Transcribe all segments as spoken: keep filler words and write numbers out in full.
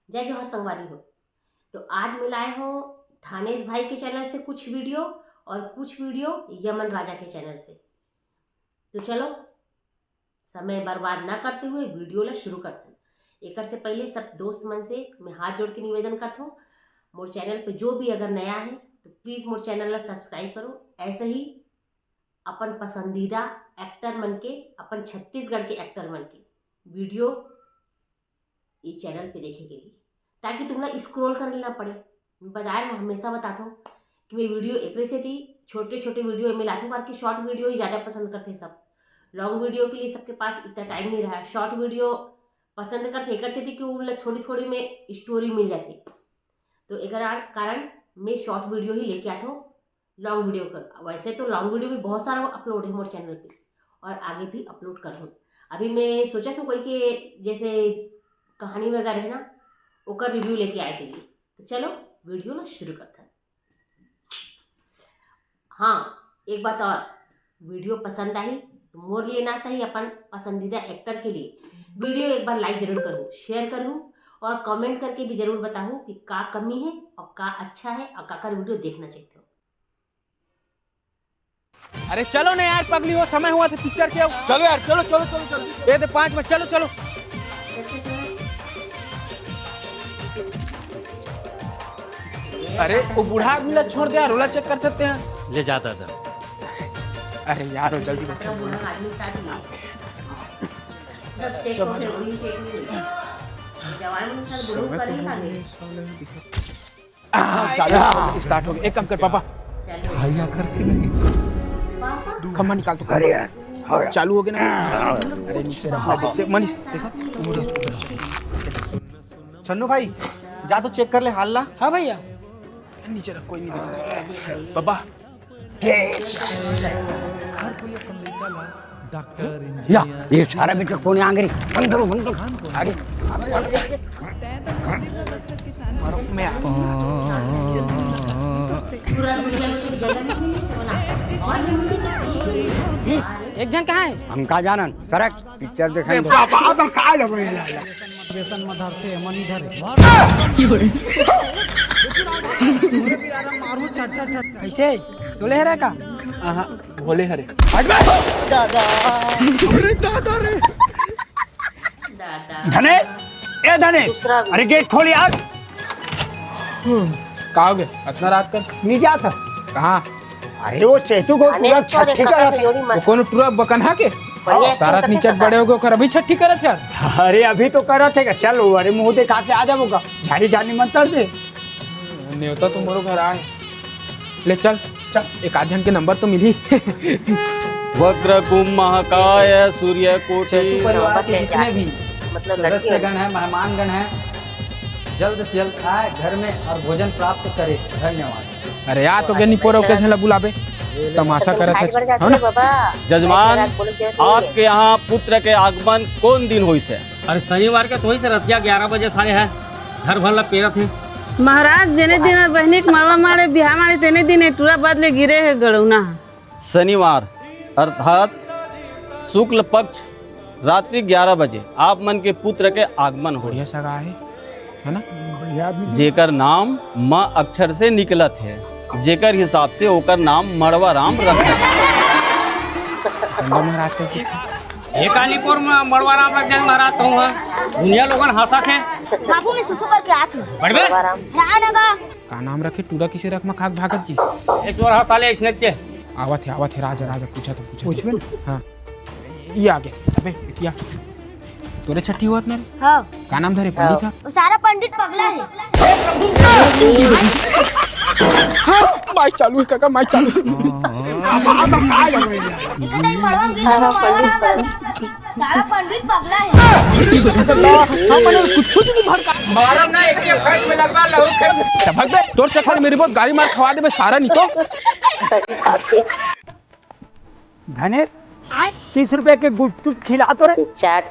जय जोहार संगवारी हो। तो आज मैं लाए हों धानेश भाई के चैनल से कुछ वीडियो और कुछ वीडियो यमन राजा के चैनल से। तो चलो, समय बर्बाद ना करते हुए वीडियो ला शुरू करथन। एकर से पहले सब दोस्त मन से मैं हाथ जोड़ के निवेदन करथों, मोर चैनल पे जो भी अगर नया है तो प्लीज मोर चैनल ला सब्सक्राइब करो। ऐसे ही अपन पसंदीदा एक्टर मन के, अपन छत्तीसगढ़ के एक्टर मन के वीडियो ये चैनल पे देखे के लिए, ताकि तुमला स्क्रॉल करे ना पड़े। मैं बता रहे हूँ, हमेशा बताता हूँ कि मैं वीडियो एकरे सेती छोटे छोटे वीडियो में लाथों, करके शॉर्ट वीडियो ही ज़्यादा पसंद करते सब। लॉन्ग वीडियो के लिए सबके पास इतना टाइम नहीं रहा, शॉर्ट वीडियो पसंद करते एकर सेती कि वो थोड़ी थोड़ी में स्टोरी मिल जाती। तो एकर आ- कारण मैं शॉर्ट वीडियो ही लेके आथों, लॉन्ग वीडियो कर। वैसे तो लॉन्ग वीडियो भी बहुत सारा अपलोड है मोर चैनल पे और आगे भी अपलोड कर हूँ। अभी मैं सोचा था कोई के जैसे कहानी वगैरह है ना, ओकर रिव्यू लेके आए के लिए। तो चलो वीडियो ना शुरू करते हैं। हाँ, एक बात और, वीडियो पसंद आई तो मोर लिए ना सही, अपन पसंदीदा एक्टर के लिए वीडियो एक बार लाइक जरूर करूँ, शेयर करूँ और कमेंट करके भी जरूर बताऊँ कि का कमी है और का अच्छा है और काकर वीडियो देखना चाहिए। अरे चलो ना यार, पगली हो, समय हुआ था पिक्चर के। चलो यार, चलो चलो चलो चलो। ये दे पाँच में, चलो चलो। अरे वो बूढ़ा आदमी ला छोड़ दे यार, रोला चेक कर सकते हैं। ले जाता था। अरे यार, वो जल्दी बैठो। जब चेक होके वही चेक नहीं हुई। जवान में सर गुरु करेगा नहीं। हाँ, चालू स्टार्ट हो गया। एक काम कर पापा, चलो भैया करके नहीं। पापा खम्मा निकाल तो। अरे यार, चालू हो गया ना। अरे नीचे रहा, से मनीष देखा। छन्नू भाई, जा तो चेक कर ले हाल ला। हाँ भैया। नीचे रख, कोई नहीं देखा। पापा, हर कोई अपन लइका ला डॉक्टर, या, ये सारा बेटा कोने आंगरी बंद करो, बंद करो। आगे। मैं पूरा दुनिया में कोई जगह नहीं थी, नहीं से बना। और भी मुझे एक जन कहाँ है? हम का जानन, सरक पिक्चर देखेंगे। व्यसन मत धरथे, मन इधर। मारू छट छट छट। कैसे? सोले है का? भोले हरे। दादा धनेश, ए धनेश, अरे गेट खोल यार। का हो गया? इतना रात कर नहीं जाता। कहाँ? अरे वो चेतू को पूरा छठी करा था। वो कौन टूरा बकनहा के? सारा नीचे बड़े हो गए, ओकर अभी छठी करत है। अरे अभी तो करत है, चल अरे मुंह दिखा के आ जाओगा, झाड़ी झाड़ी मत तड़ दे। नेवता तो मोरो घर आए। ले चल, चल, एक आध जन के नंबर तो मिली। वक्रतुंड महाकाय सूर्यकोटि चेतू परिवार के जितने भी सदस्यगण हैं, मेहमानगण हैं, जल्द से जल्द आए घर में और भोजन प्राप्त करें। धन्यवाद। अरे यार, तो गनी पोरो के झला बुलाबे, तमाशा करत है, है ना? जजमान, आपके यहाँ पुत्र के आगमन कौन दिन होइस है? अरे शनिवार के तो होइस है रतिया ग्यारह बजे साढ़े है घर भर ला पेरत है। महाराज, जेने दिन में बहनी के मरवा मारे, बिहाव मारे, तेने दिन ए टूरा बादले गिरे है गड़ौना। शनिवार अर्थात शुक्ल पक्ष रात्रि ग्यारह बजे आप मन के पुत्र के आगमन हो। बढ़िया सगा है, है ना? जेकर नाम म अक्षर से निकलत है, जेकर हिसाब से ओकर नाम मड़वा राम रखे। महाराज का ये कालीपुर में मड़वा राम रख दे महाराज, कहूँ है दुनिया लोगन हंसा थे। बाबू, मैं सुसु करके आत हूँ। बढ़बे। रानगा। का नाम रखे? टूरा किसे रख में खाक भागत जी। एक बार हंसा ले इसने चे। आवत है, आवत है, राजा, राजा, पूछा तो पूछा। पूछबे ना। हाँ, ये आ गया। अबे बिटिया, तोरे छठी हुआ ना रे? हाँ। का नाम धरे? पंडित है? वो सारा पंडित पगला है। हाँ, माइक चालू है काका, माइक चालू। इतना ही मड़वा गिर गया, मड़वा राम। सारा पंडित पगला है। हाँ, मैंने कुछ नहीं भर का। मारम ना, एक के फट में लगवा लहू कर। भग बे, तोर चक्कर मेरी बहुत गाड़ी मार खवा दे बे, सारा नहीं तो। धनेश, तीस रुपए के गुपचुप खिला तो रे। चाट,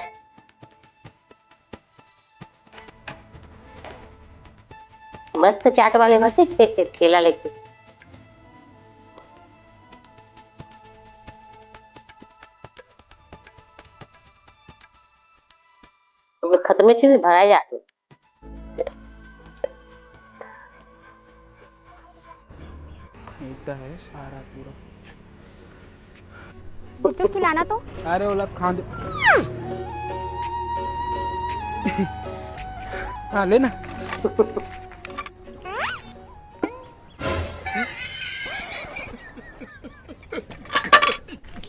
मस्त चाट वाले बाटे ठेला लेके। वो खत्मे चीज भरा जाते। इतना है सारा पूरा। तो खिलाना तो। अरे ओला खा दे। हाँ, लेना।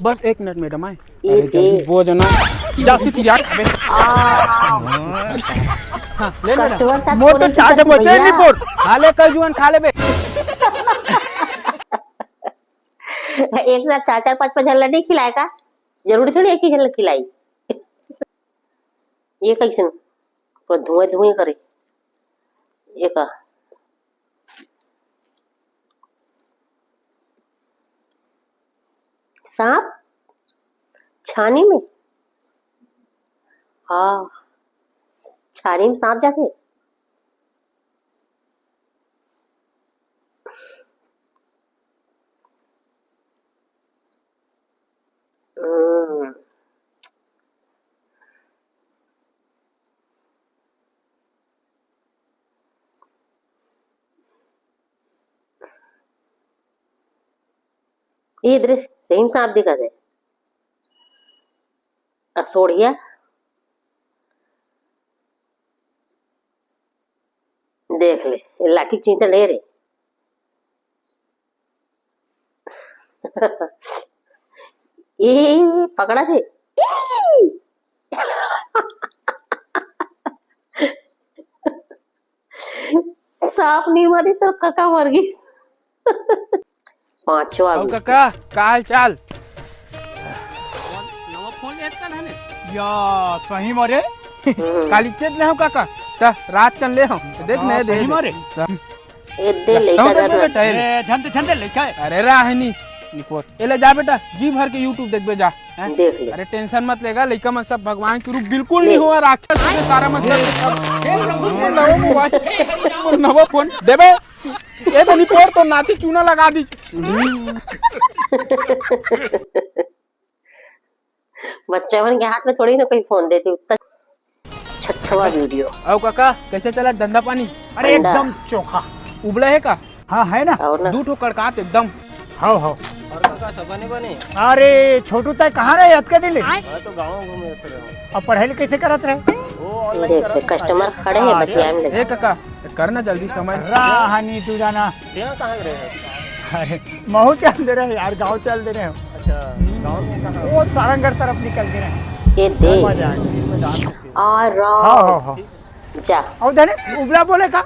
बस एक मिनट मैडम, आए। अरे जल्दी बोल ना। जा तू तिरिया खाबे। हाँ, ले मैडम। मोर तो चाट बचे नहीं बोल। खा ले कल जुआन, खा ले बे। एक साथ चार चार पाँच पाँच झन ला नहीं खिलाए का? जरूरी थोड़ी एक ही झन ला खिलाई। ये कैसन पूरा धुआं धुआं करे। ये का सांप छानी में? हाँ, छानी में सांप जाथे। हम्म। ये दृश्य सही में सांप दिखा दे। असोड़िया देख ले, ये लाठी चींचा ले रे। ए पकड़ा दे। सांप नहीं मारी तो कका मर गई। पांचवा अउ भी। कका, का हाल चाल? नवा फोन लेत का धने? या, सही मारे? हम्म। काली चेत ले हो काका, त रात कन ले हो। देख हाँ, ने दे सही दे। मारे? ए, दे ले, कौन इधर कौन रख। बेटा है? ए, झंडे, झंडे, लेके आए। अरे राहनी, निपोर। ए ले जा बेटा, जी भर के YouTube देखबे जा। हैं? देख ले। अरे टेंशन मत लेगा, लइका मन सब भगवान के रूप बिल्कुल ले। नहीं हुआ, राक्षस के सारा मतलब। हे प्रभु, नवा मोबाइल, नवा फोन देबे। ए तो निपोर तो नाती चूना लगा दी। बच्चा मन के हाथ में थोड़ी ना कोई फोन देती, उतना छठवा वीडियो। अउ काका, कैसे चला धंधा पानी? अरे अंडा। एकदम चोखा। उबला है का? हाँ, है ना। और ना। दू ठो कड़कात एकदम। हाव, हाव। और काका, सब बने बने? अरे छोटू, तय कहाँ रहे अतका दिन ले? मैं तो गाँव घूमे रहे। अब पढ़ाई कैसे करत रहे? वो online देख, करत रहे। कस्टमर खड़े हैं, अरे। बतियाए में लगे। ए काका, करना जल्दी समय। राहनी तू जाना। यहाँ कहाँ रहे? अरे, महू चल दे रहे यार, गाँव चल दे रहे हो। अच्छा, गाँव में कहाँ? वो सारंगढ़ तरफ निकल दे रहे हैं। ये दे। मजा आ गया। और हाँ, हाँ, हाँ। जा। अउ धने उबला बोले का?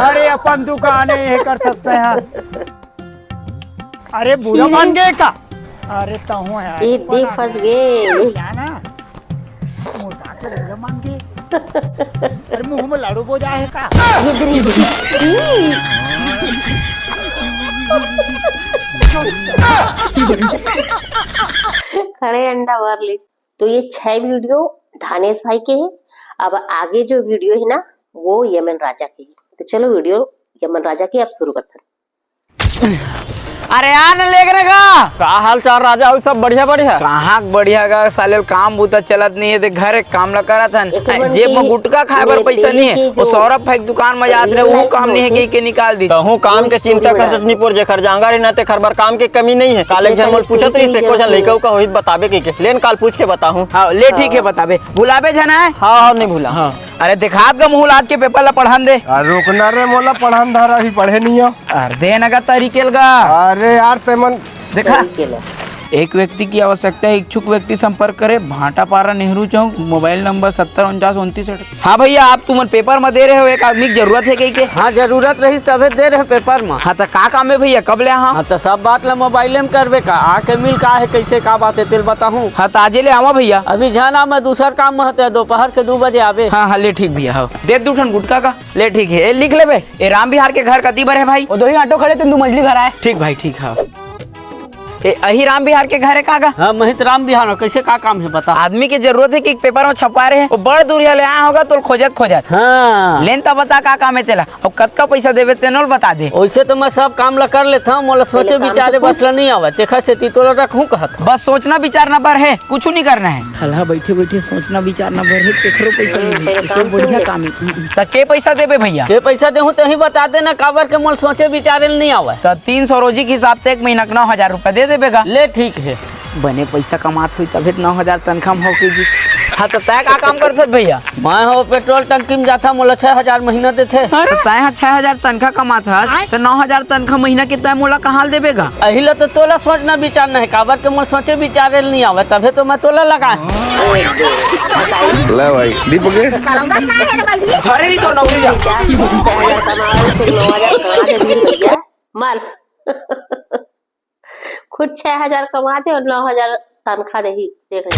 अरे अपन दुकान है, ये कर सकते हैं। अरे बुरा मान गए का? अरे तहूँ है। ये दे फंस गए। क्या ना? मोटा के बुरा मान गए। अरे मुंह में लाड़ू बोजा है का? ये दे। खड़े अंडा मार ली। तो ये छह वीडियो धानेश भाई के हैं। अब आगे जो वीडियो है ना, वो यमन राजा के है। तो चलो वीडियो यमन राजा के अब शुरू करते हैं। अरे आ न लेकर का। का हाल चाल राजा? अउ सब बढ़िया बढ़िया? कहाँ के बढ़िया गा साले, काम बूता चलत नहीं है, ते घर एक काम ला करत हन। जेब में गुटखा खाए बर पैसा नहीं है, वो सौरभ भाई के दुकान में जात रहे, वो काम नहीं है, कह के निकाल दी। तहूँ काम के चिंता करत निपोर, जेकर जांगर है ना, तेकर बर काम के कमी नहीं है। काले एक झन मोल पूछत रहिस, एको झन लइका उका होही त बताबे कहिके। ले न काल पूछ के बताहूँ। हाँ, ले ठीक है, बताबे। भुलाबे झन आय? हाँ, हाँ, नहीं भूला। हाँ। अरे देखात गा मुहुल आज के पेपर ला पढ़न दे। आ, रुकना रे, मोला पढ़न धरा, अभी पढ़े नहीं हो। अरे दे न गा तरीके ल गा। अरे यार, ते मन देखा। एक व्यक्ति की आवश्यकता है, इच्छुक व्यक्ति संपर्क करे, भाटापारा नेहरू चौक, मोबाइल नंबर सत्तर उनचास उनतीस। हाँ भैया, आप तुमन पेपर में दे रहे हो, एक आदमी की जरूरत है कहिके? हाँ, जरूरत रहिस तभे दे रहे पेपर में। हाँ, तो का काम है भैया, कब ले आहा? हाँ, तो सब बात ला मोबाइले में करबे का, आके मिल का है, कैसे का बात है, तेल बताहूँ। हाँ, तो आजे ले आवा भैया। अभी जाना, मैं दूसर काम में हते, दोपहर के दू बजे आबे। हाँ, हाँ, ले ठीक भैया, हाँ। दे दू ठन गुटखा का, ले ठीक है, ए लिख लेबे। ए राम बिहार के घर कती बर है भाई? वो दो ही ऑटो खड़े, तेन दू मंजिली घर आए। ठीक भाई, ठीक, हाँ। ए, अही राम बिहार के घर हे का गा? हाँ, महित राम बिहार में। कैसे, का काम हे, बता। आदमी के जरूरत हे कि एक पेपर में छपवा रहे, वो बड़ दूरिहा ले आया होगा तोला खोजत खोजत। हाँ। ले न त बता का काम हे तेला, अउ कतका पैसा देबे तेनो ल बता दे। वैसे तो मैं सब काम ला कर लेथंव, मोला सोचे विचारे बस ला नहीं आवे, तेखर सेती तोला रखहूँ कहत। बस सोचना विचारना बर हे, कुछू नहीं करना हे। हल्हा बैठे बैठे सोचना विचारना बर हे, केकरो पैसा नहीं हे, तो बढ़िया काम हे। त के पैसा देबे भैया? के पैसा देहूँ, तहीं बता दे ना, काबर के मोला सोचे विचारे ल नहीं आवे। त तीन सौ रोजी के हिसाब से एक महीना के नौ हजार रुपया दे देबे गा। ले, ठीक हे। बने पैसा कमात होही तभे त नौ हजार तनखा म हो के जी। हाँ, त तैं का काम करथस भैया? मैं हो पेट्रोल टंकी में जाथंव, मोला छह हजार महीना देथे। त तैं ह छह हजार तनखा कमात हस, त नौ हजार तनखा महीना के तैं मोला कहाँ ल देबे गा? अही ला तो तोला सोचना विचारना हे, काबर के मोला सोचे विचारे ल नहीं आवे, तभे तो मैं तोला लगाए। ले भाई, दीपक के। धरे नहीं तो नौकरी जा। मार। खुद छह हजार कमाथे अउ नौ हजार तनखा देही। देख ले,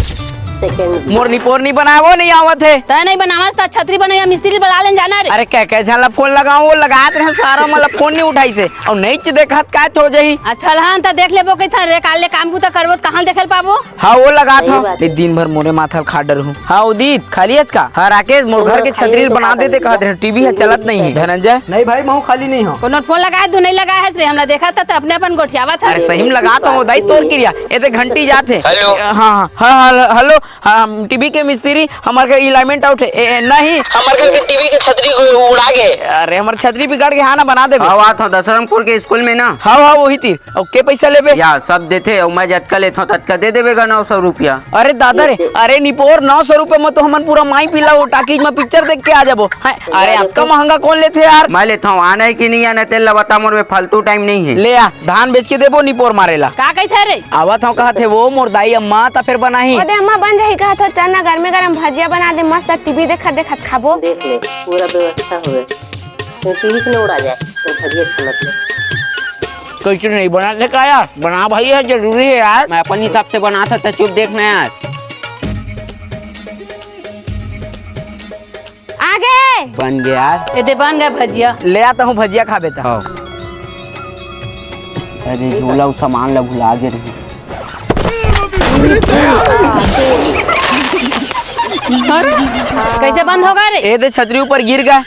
सेकंड। मोर निपोर नहीं बनाए, वो नहीं आवत हे। तैं नहीं बनावस त छतरी बनइया मिस्त्री बला लेन जाना रे। अरे, कई कई झन ला फोन लगावंव, वो लगात रहे, सारा मन ला फोन नहीं उठाइस हे। अउ नहीं च देखत का हो जाही। अच्छा, हल्हा त देख लेबो कहिथन रे, काल ले काम बुता करबो त कहाँ देखे ल पाबो? हाँ, वो लगात हंव। दिन भर मोरे माथा ल खा डरहूँ। हाँ उदित, खाली हस का? हाँ राकेश, मोर घर के छतरी ल बना देते कहत रहे, टीवी ह चलत नहीं हे। धनंजय। नहीं भाई, महूँ खाली नहीं हंव। कोनो फोन लगाए, तू नहीं लगाए हस रे, हमला देखत हस त अपने अपन गोठियावत हस। अरे सही में लगात हंव दाई, तोर किरिया। ए दे घंटी जात हे। हेलो। हाँ, हाँ, हाँ, हेलो, हाँ, टीवी के मिस्त्री, हमर घर के लाइनमैन आउट हे। ए, ए, नहीं, हमर घर के टीवी के छतरी उड़ा गे। अरे, हमर छतरी बिगड़ गे, हाँ ना, बना देबे। हाँ, आत हंव दशरथपुर के स्कूल में ना। हाँ, हाँ, वही तीर। अउ के पैसा लेबे? या, सब देथे, अउ मैं जतका लेथंव, ततका दे देबे गा, नौ सौ रुपया। अरे दादा रे, अरे निपोर, नौ सौ रुपया में तो हमन पूरा माई पीला वो टाकीज में पिक्चर देख के आ जाबो। हैं, अरे अतका महंगा कौन लेथे यार? मैं लेथंव, आना हे कि नहीं आना, तेला बता, मोर में फालतू टाइम नहीं हे। ले आ, धान बेच के देबो निपोर मारे ला। का कहिथे रे? आवत हंव कहत हे वो, मोर दाई अम्मा, त फेर बनाही। ओ दे अम्मा, बन जाही कहत हंव, चल ना, गरमे गरम भजिया बना दे, मस्त टीवी देखत देखत खाबो। देख ले, पूरा व्यवस्था होवे। टीवी से न उड़ा जाए, तो भजिया अच्छा मतलब। कैसे नहीं बनाते का यार? बना भाई, ये जरूरी है यार। मैं अपन हिसाब से बनात हंव, त चुप देखना यार। आगे। बन गया यार। ए दे बन गया भजिया। ले आता हूँ भजिया खाबे त। हाँ। अरे झोला, वो सामान ला भुला गे रहे। कैसे बंद होगा रे? ए दे छतरी ऊपर गिर गा।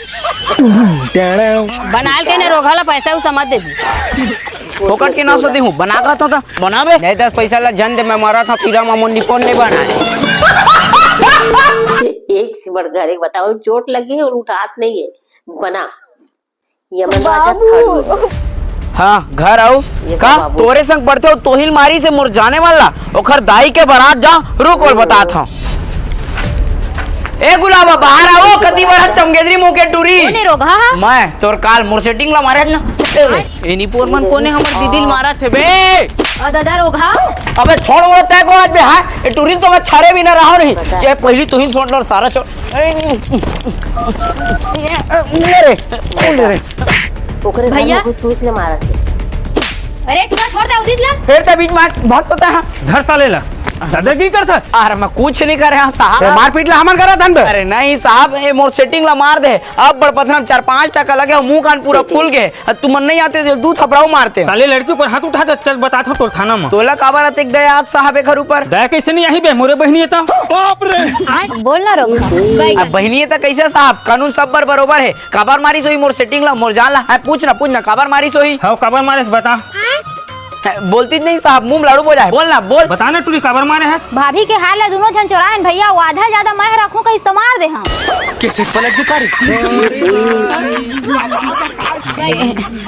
बनाल के ने रोघा ला पैसा उसा मत दे दी। फोकट के ना सोती हूँ, बना कहत हंव त बनाबे। नहीं, दस पैसा ला झन दे, मैं मरत हंव, कीरा मा मोर निपोर नहीं बनाए। एक से बढ़कर एक बताओ, चोट लगी है और उठात नहीं है, बना। ये मन राजा बाबू। हाँ, घर आओ। ये का बाबू। तोरे संग पढ़थे हो, तोहिल मारिस हे मोर जाने वाला, ओखर दाई के बरात जा, रुक, ओला बतात हंव। ए गुलाबा, बाहर आवो, कति बड़ा चमगेदरी मुंह के टूरी। कोने रोघा हा? मैं, तोर काल मोर सेटिंग ला मारे ना। ए निपोर मन कोने हमर दीदी ल मारत हे बे? अ दादा रोघा। अबे छोड़, वो तय को आज बे, हाँ? ए टूरी तो मैं छारे भी ना रहा नहीं। बता। चाहे पहली तू ही छोड़ लो सारा छोड़। ए, ले रे, ले रे। ओकरे घर भैया। में घुस घुस ले मारत हे। अरे टूरा छोड़ दे उदित ला। फिर तो बीच में भाग पता है। धर साले ला। दादागिरी करथस? अरे मैं कुछ नहीं करे हंव साहब। ते मारपीट ला हमन करत हन बे? अरे नहीं साहब, ए मोर सेटिंग ला मार दे। अब बड़ पथरा म चार पांच टका लगे, मुंह कान पूरा फूल गे। अब तुमन नहीं आते तो दू थपड़ाऊ मारते। साले लड़की ऊपर हाथ उठा, चल बतात हंव तोर थाना म। तोला काबर अतेक दया आज साहब एखर ऊपर? दया कैसे नहीं आही बे, मोरे बहिनी हे त। बोल ना रोघा। अब बहिनी हे त कैसे साहब, कानून सब बर बरोबर हे। काबर मारिस होही मोर सेटिंग ला, मोर जान ला? हाँ, पूछ ना, पूछ ना, काबर मारिस होही? हाँ, काबर मारिस बता। बोलती नहीं साहब, मुंह में लाड़ू बोला है। बोल ना, बोल। बता ना टूरी, काबर मारे हस? भाभी के हार ला दुनो झन चोरायन भैया, वो आधा ज्यादा मैं रखूं कहिस त मार दे हंव। कैसे पलट गई कारी?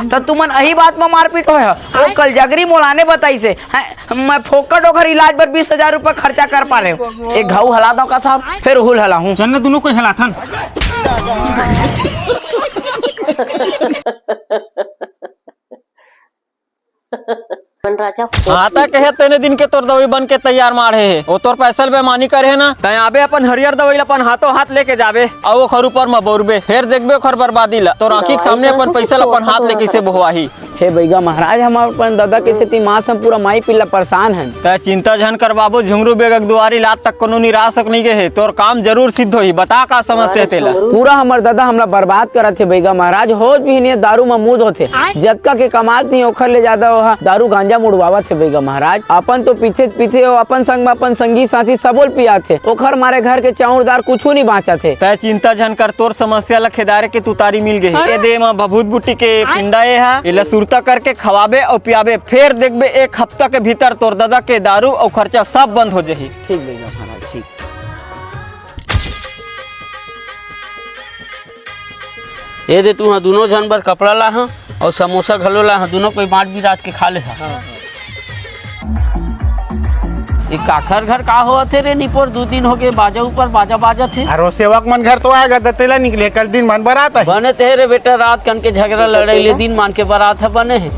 त तुमन अही बात में मारपीट होय ह। वो कल जगरी मोलाने बताइस हे। हैं, मैं फोकट ओखर इलाज बर बीस हजार रुपया खर्चा कर पा रहे हूँ। एक घाव हला दो का साहब, फिर हुल हला हूँ। चल ना, दुनो कोई हलाथन। मन राजा हाँ, त कहे तेने दिन के तोर दवई बन के तैयार माढ़े हे। वो तोर पैसा ल बेमानी करे हे ना, तैं आबे अपन हरियर दवई ल अपन हाथों हाथ लेके जाबे, अउ ओखर ऊपर म बउरबे, फेर देखबे ओखर बर्बादी ल। तोर आँखी के सामने अपन पैसा ल अपन हाथ ले कइसे बोहवाही। हे बइगा महाराज, हम अपन ददा के सेती माँ से पूरा माई पिल्ला परेशान हन। तै चिंता झन कर बाबू, झुंगरू बेगक दुआरी लात तक कोनो निराश होक नइ गे हे। तोर काम जरूर सिद्ध होही। बता का समस्या हे तेला। पूरा हमर ददा हमला बर्बाद करत हे बइगा महाराज। होत बिहनिया दारू म मुद होथे। जतका के कमात नहीं ओखर ले जादा ओहा दारू गांजा मुड़वावत हे बइगा महाराज। अपन तो पीथे पीथे, ओ अपन संग म अपन संगी साथी सबो ल पियाथे। ओखर मारे घर के चाउर दार कुछु नहीं बांचत हे। तै चिंता झन कर, तोर समस्या ल खेदारे के तुतारी मिल गे हे। ए दे म भभूत बुटी के पिंडा ए हा, एला सुरता करके खवाबे अउ पियाबे, फेर देखबे एक हफ्ता के भीतर तोर ददा के दारू अउ खर्चा सब बंद हो जही। ठीक बइगा महाराज, ठीक। ए दे, तुहा दुनो झन बर कपड़ा लाहा अउ समोसा घलो लाहा, दुनो कोई बांट बिराज के खा ले हा। ये काखर घर का होवत हे रे निपोर? दू दिन हो गे, बाजा ऊपर बाजा बाजत हे। अरे, सेवक मन घर तो आएगा, दतेला निकले, कल दिन मन बरात हे। बने ते रे बेटा, रात कन के झगड़ा लड़ाई ले दिन मान के बरात हे, बने हे।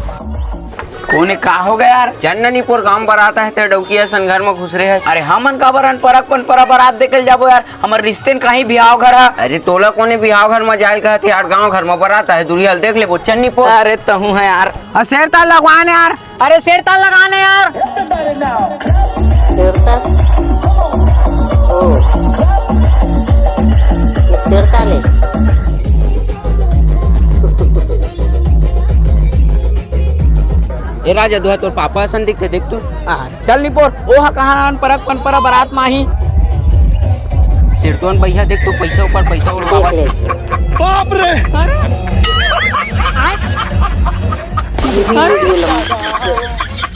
कोने का हो गया यार? चल न निपोर, गांव बरात हे, ते डौकी असन घर म घुसरे हे। अरे, हमन काबर अन परक पन परा बरात देखे ल जाबो यार? हमर रिश्ते न कहीं बिहाव घर हा। अरे, तोला कोने बिहाव घर म जायल कहत हे यार? गांव घर म बरात हे, दुरिहा ल देख लेबो, चल निपोर। अरे, तहूं हे यार। अ, सेर ताल लगवान यार। अरे, सेर ताल लगान यार। सेर ताल? ओ। ये सेर ताल हे? ए राजा, दोहा तोर पापा असन दिखथे, देख तो। अरे, चल निपोर, ओ हा कहाँ अन परक पन परा बरात म आही। सिरतोन भैया, देख तो, पैसा ऊपर पैसा उड़ावत हे। बाप रे!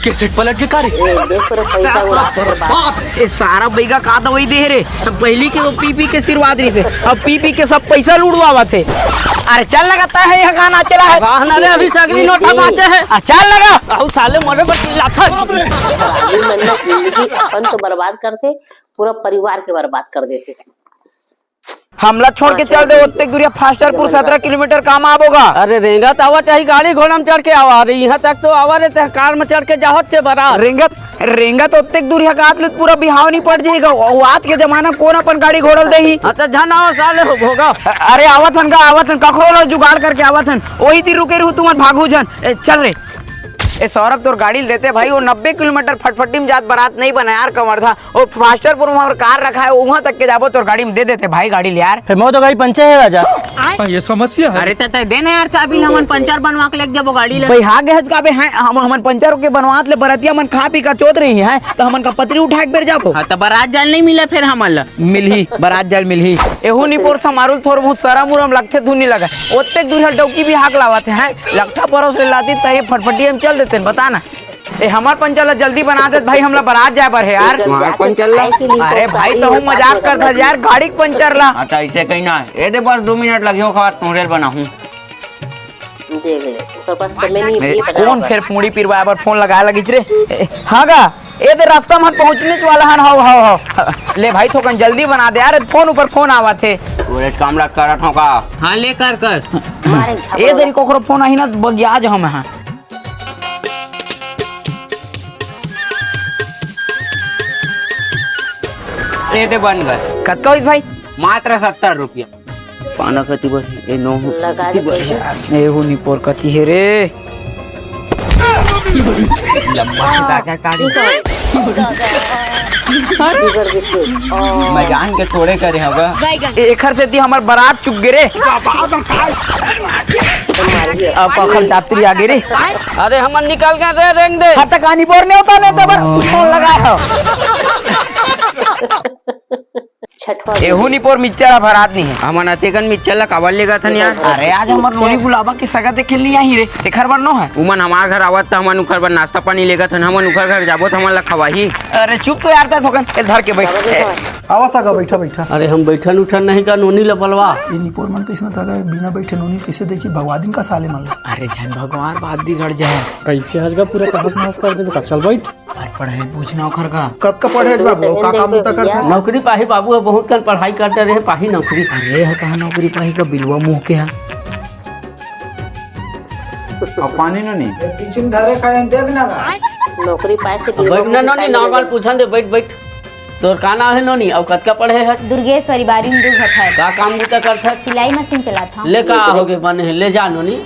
कैसेट पलट के कारी। ए सारा बइगा का दवाई दे हे रे? पहली के तो पी पी के आशीर्वाद रहिसे, अब पी पी के सब पैसा ल उड़वावत हे। अरे चल, लगाता है यहाँ गाना चला है। वाह ना रे, अभी सगरी नोटा बांचे हे। आ, चल लगा। अउ साले मोरे पर चिल्लाथन। ये मन में जिंदगी अपन तो बर्बाद करथे, पूरा परिवार के बर्बाद कर देथे। हमला छोड़ के चल दे, ओतेक दूरिया फास्टरपुर सतरा किलोमीटर काम आबो गा। अरे रेंगत आवा, चाहे गाड़ी घोड़ा में चढ़ के आवा। अरे इहाँ तक तो आवा रे, ते कार में चढ़ के जाहत छे बरात। रेंगत, रेंगत ओतेक दूरिया का आत ले पूरा बिहाव नहीं पड़ जाएगा। वो आज के जमाना में कौन अपन गाड़ी घोड़ा ल देही? हाँ, तो झन आवा साले हो भोगा। अरे आवत हन गा, आवत हन, कखरो ला जुगाड़ करके आवत हन। वही ती रुके रहू तुमन, भागू झन। ए, चल रे। ए सौरभ, तोर गाड़ी ल देते भाई, वो नब्बे किलोमीटर फटफटी में जात बरात नहीं बना यार, कमरथा। वो फास्टरपुर में हमर कार रखा है, वहाँ तक के जाबो, तोर गाड़ी में दे देते भाई, गाड़ी ले यार। फिर मैं तो गाड़ी पंचर है राजा। हाँ, ये समस्या है। अरे ते, ते दे ना यार चाबी, हमन पंचर बनवा के लेके जाबो गाड़ी ले। भाई, हाँ, गहज का बे हैं, हम, हमन पंचर के बनवात ले बरतिया मन खा पी का चोत रही हैं, तो हमन का पतरी उठा के बेर जाबो। हाँ, तो बरात जाल नहीं मिला फिर हमन ला। मिलही, बरात जाल मिलही। एहू निपोर समारू ल थोर बहुत सरम उरम लगथे, धुन नहीं लगा। ओतेक दूर हल डौकी भी हाक लावत हे, हैं? लगथा परोस ले लाती, त ये फटफटिया में चल देते, बता ना। ए, हमर पंचर ला जल्दी बना देत भाई, हमला बरात जाए बर हे यार। तुम्हार पंचर ला? अरे भाई, तहूँ मजाक करत हस यार, गाड़ी के पंचर ला। अच्छा, ऐसे कहीं ना, ए दे बस दो मिनट लगियो, खबर तुहरे बनाहूँ। देख ले, ओकर पास समय नहीं ए, है, कौन फेर पूड़ी पिरवाए बर फोन लगाए लगिस रे? ए, हाँ गा, ए दे रास्ता में पहुँचने वाला हन, हाव, हाव, हाव। ले भाई, थोकन जल्दी बना दे यार, फोन ऊपर फोन आवत हे। तोरे काम ला करत हूँ का? हाँ, ले कर, कर। ए दे कोकरो फोन आही ना, बगिया जा हम, हाँ। ए दे बन गए। कतका होइस भाई? मात्र सत्तर रुपया। पाना कति बर हे? ए नो। लगा कति बर हे? ए हो निपोर कति हे रे? लंबा से काका काट। मैं जान के थोड़े करे हवा। एखर सेती हमर बरात चुक गे रे। अब कखर जात्री आगे रे। अरे हमन निकल गए रे, रेंग दे। हाँ, त का निपोर नेवता नेवता बर फोन लगाए हो। छठवा एहू निपोर मिच्चर ह भरात नहीं है। हमन अतेकन मिच्चर ला काबर लेगत हन यार? अरे आज हमर नोनी बुलावा के सगा देखे नहीं आही रे, तेखर बर नो है। उमन हमार घर आवत त हमन उखर बर नाश्ता पानी लेगत हन, हमन उखर घर जाबो त हमन ला खवाही। अरे चुप तो यार, तै थोकन ए धर के बैठ। आवा सगा, बैठा, बैठा। अरे हम बैठन उठन नहीं का, नोनी ला बलवा। ये निपोर मन कइसना सगा है, बिना बैठे नोनी कइसे देखी? भगवा दिन का साले मन ला। अरे झन भगवान, बात बिगड़ जाए। कइसे आज का पूरा तहस नहस कर देबे का? चल बैठ। आज पढ़ाई पूछना ओखर का। कतका पढ़े हे बाबू, का काम बुता करथे? नौकरी पाही बाबू ह, बहुत कन पढ़ाई करते रहे, पाही नौकरी। अरे ह कहाँ नौकरी पाही का बिलवा मुंह के ह। अब पानी नो नी। पीछू में धरे खड़े हैं, देख ना का। नौकरी पाए से बैठ ना, नोनी, नाव गाल पूछन दे, बैठ, बैठ। तोर का नाव है नोनी, अउ कतका पढ़े है? दुर्गेश्वरी, बारहवीं में दू घट है। का काम बुता करथस? सिलाई मशीन चलात हूँ। ले का हो गे, बने है, ले जा नोनी।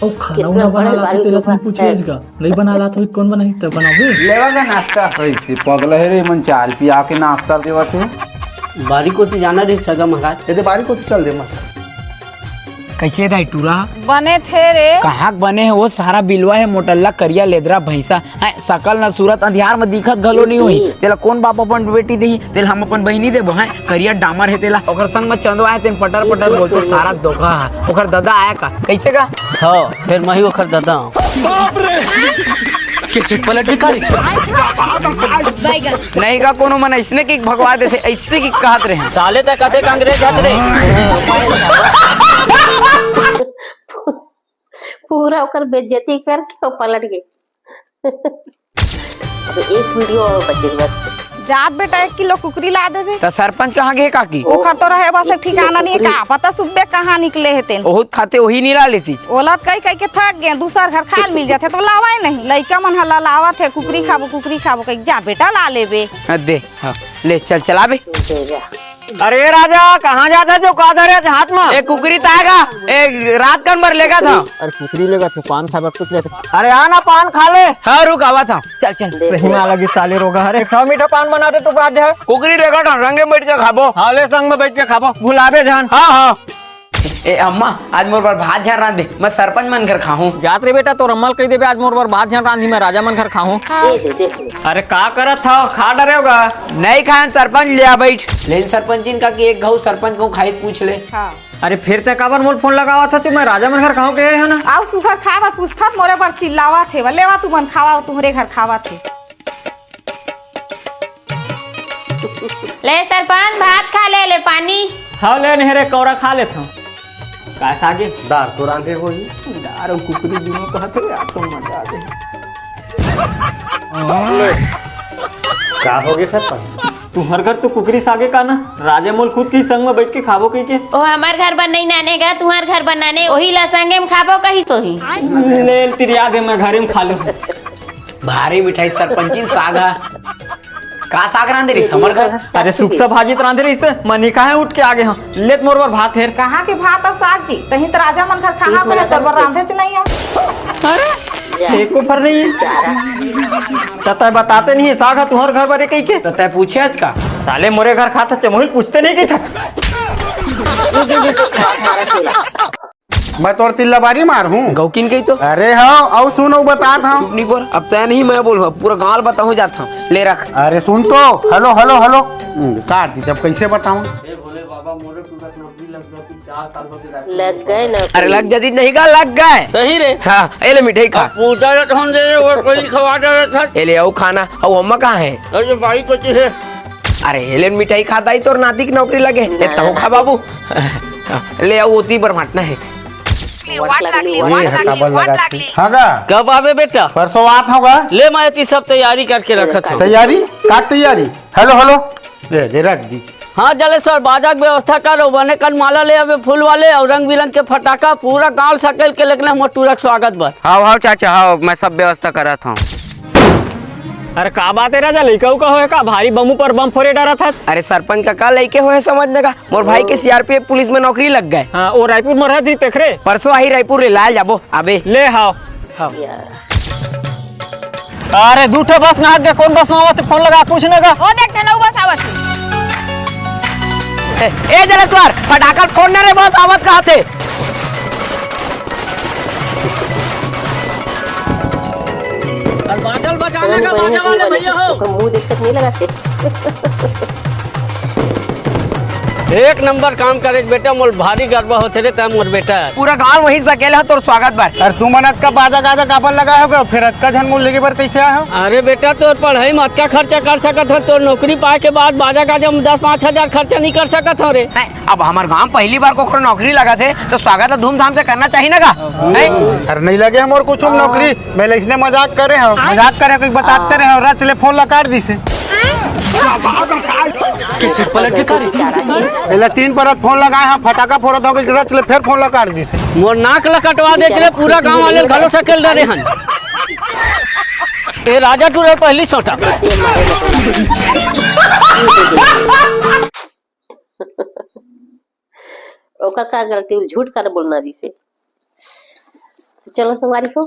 अउ खाना उना बना लात होही तेला तो पूछेच गा। नहीं बना लात होही, कोन बनाही? त बनाबे। लेवा गा नाश्ता। कइसे पगला हे रे, मन चाय पिया के नाश्ता देवत हे। बारी कोती जाना रे सगा महाराज। ए दे बारी कोती चल दे मत। कइसे दाई टूरा? बने थे रे। कहाँ के बने हे वो सारा बिलवा हे, मोटल्ला करिया लेदरा भैंसा। हैं, सकल न सूरत अंधियार म दिखत घलो नहीं होही। तेला कोन बाप अपन बेटी देही? तेला हम अपन बहिनी देबो, हैं? करिया डामर हे तेला। ओकर संग म चंदवा हे, तेन पटर पटर बोलथे, सारा धोखा हे। ओकर ददा आय का? कइसे गा? हाँ, फेर मही ओकर ददा हूँ। कइसे पलट के कारी? नहीं गा, कोनो मन अइसने कि भगवा देथे, अइसे कि कहत रहे। साले त कथे कांग्रेस जात रे। पूरा ओकर बेइज्जती करके वो पलट गे। अब एक वीडियो और बचे बस। जात बेटा, एक किलो कुकरी ला देबे। त सरपंच कहाँ गे काकी? ओकर तो रहे बस एक ठिकाना नहीं हे, का पता सुबह कहाँ निकले हे तेन। ओहू खाते ओही नहीं ला लेती। ओला कई कई के थक गे, दूसर घर खाल मिल जाथे तो लावा ही नहीं। लइका मन हला लावत हे, कुकरी खाबो, कुकरी खाबो, कही जा बेटा ला लेबे। हाँ, दे, हाँ, ले चल, चलाबे। अरे राजा, कहाँ जात हे जो का धरे हाथ में? ए कुकरी ताय गा, ए रात कन बर लेगा था। अरे कुकरी लेगा तू, पान खाए बर कुछ लेगा। अरे आ ना, पान खा ले। हाँ, रुक, आवा था। चल, चल। सही में लगी साले रोगा। अरे सौ मीठा पान बना दे तू, बात है। कुकरी लेगा था, संगे बैठ के खाबो। हाँ, ले, संग में बैठ के खाबो, भुलाबे जान। हाँ, हाँ। ए अम्मा, आज मोर बर भात झन रांध दे, मैं सरपंच मन घर खाहूं। जात रे बेटा, तोर अम्मा ल कहि देबे, आज मोर बर भात झन रांधी, मैं राजा मन घर खाहूं। अरे का करत हव, खा डरे होगा। नहीं खान सरपंच, ले आ बैठ। लेन सरपंचिन का कि एक घऊ सरपंच को खाई पूछ ले। हाँ। अरे फिर ते काबर मोल फोन लगावत हस, मैं राजा मन घर खाहूं कहे रहे हो ना। आउ सुघर खाए बर पूछथन, मोरे बर चिल्लावत हे, लेवा तुमन खावा, तुम्हरे घर खावत हे। ले सरपंच, भात खा ले, ले पानी। हाँ, ले नहीं रे, कौरा खा लेत हूँ। का सागे? दार तो रांधे होही। दार अउ कुकरी दूनों कहत रे, आज तो मजा आ जाए। का हो गे सरपंच? तुम्हर घर तो कुकरी सागे का ना? राजा मोल खुद की संग में बैठ के खाबो कही के। ओ हमर घर बर नहीं नाने गा, तुम्हर घर बर नाने, ओही ला संगे में खाबो कही सोही। ले तिरिया दे, मैं घरे में खा लूँ। भारी मिठाई सरपंचिन साग हा। का साग रांधे रहिस हमर घर? अरे सुकसा भाजी त रांधे रहिस, मनी काहे उठ के आगे हा। लेत मोर बर भात हेर। कहाँ के भात अउ साग जी? तहीं त राजा मन घर खाहा पहले तोर बर रांधेच नहीं आ। अरे एको फर नहीं है। त तय बताते नहीं है साग हा तुहर घर बर कही के। त तय पूछे आज का? साले मोरे घर खात चमोहिल पूछते नहीं कही था। मैं तोर तिल्ला बारी मार हूँ। गौकिन कही तो। अरे हाँ, अउ सुन, अउ बतात हूँ। चुप नहीं बोल, अब तय नहीं मैं बोलूँ, अब पूरा गाँव ल बताहूँ जात हूँ। ले रख। अरे सुन तो, हेलो, हेलो, हेलो। हम्म, काट दी, जब कैसे बताऊँ? हे भोले बाबा, मोरे टूरा के नौकरी लग गया, तू चार साल होते जाते लग गए ना। अरे लग जाती नहीं का, लग गए। सही रे। हाँ, ए ले मिठाई खा। अब पूछा जात हम दे रहे, वो कोई खवा दे रहा था। ए ले, अउ खाना, अउ अम्मा कहाँ है? अरे भाई को चीज़ है। अरे हेलेन मिठाई खाता ही तोर नाती की नौकरी लगे। ए, तहूँ खा बाबू। ले आओ, ओती बर बांटना है। वाट लागली, ये वाट है लागली, काबर वाट लगा लागली। हाँ गा? कब आबे बेटा? परसों आत हूँ गा। ले, मैं एती सब तैयारी करके रखत हूँ। तैयारी? का तैयारी? Hello, hello. ले, ले रख दीजिए। हाँ जलेश्वर, बाजा के व्यवस्था कर, अउ बने कन माला ले आबे, फूल वाले अउ रंग बिरंग के फटाका, पूरा गांव सकेल के लेकने हमर टूरा के स्वागत बर। हाव, हाव चाचा, हाव, मैं सब व्यवस्था करत हूँ। अरे का बात है राजा, लइका उका होए का? भारी बम ऊपर बम फोरे डरत हस। अरे सरपंच का, का लइके होए समझने का? मोर भाई के सीआरपीएफ पुलिस में नौकरी लग गए। हाँ, वो रायपुर में रहत रही तेखरे। परसों आही रायपुर ले लाल जाबो, अबे। ले हाव, हाव। अरे दू ठे बस ना आगे, कौन बस में आवत है? फोन लगा, पूछ ने का। ओ देख, ठनऊ बस आवत है। ए, ए जलेश्वर, फटाका फोन ना रे, बस आवत कहा थे। और बादल बजाने का बाजा वाले भैया हो। मुंह देख तक नहीं लगाते। एक नंबर काम करे बेटा, मोर भारी गर्व होथे रे, तै मोर बेटा। पूरा गांव वहीं से अकेले हो तोर स्वागत बर। अरे तुमन अतका बाजा गाजा काबर लगाए हो, फिर अतका झन मोर लेगे बर कैसे आए हो? अरे बेटा, तोर पढ़ाई में अतका खर्चा कर सकत हो, तोर नौकरी पाए के बाद बाजा गाजा में दस पाँच हजार खर्चा नहीं कर सकत हो रे। हैं? अब हमर गांव पहली बार कोकरो नौकरी लगा थे, तो स्वागत ला धूमधाम से करना चाहिए ना का? हैं? अरे नहीं लगे हमर कुछ नौकरी, मैं इसने मजाक करे हूँ, मजाक करे हूँ, बताते रहे हूँ, रच ले फोन ला काट दी से। कैसे पलट के करे? एला तीन परत फोन लगाए हूँ, फटाका फोड़त हूँ, रच ले फिर फोन ला काट दी से। मोर नाक ला कटवा दे रे, पूरा गांव वाले घलो सकेल डरे हन। ए राजा टूरा पहली सोटा। ओकर का गलती, उ झूठ कर बोलना रहिसे। तो चलो संगवारी हो,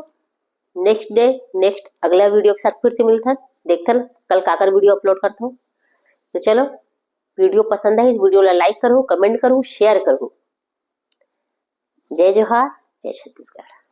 नेक्स्ट डे, नेक्स्ट अगला वीडियो के साथ फिर से मिलथन। देखथन कल काकर वीडियो अपलोड करथो। तो चलो, वीडियो पसंद आही, वीडियो ला लाइक करहू, कमेंट करहू, शेयर करहू। जय जोहार, जय छत्तीसगढ़।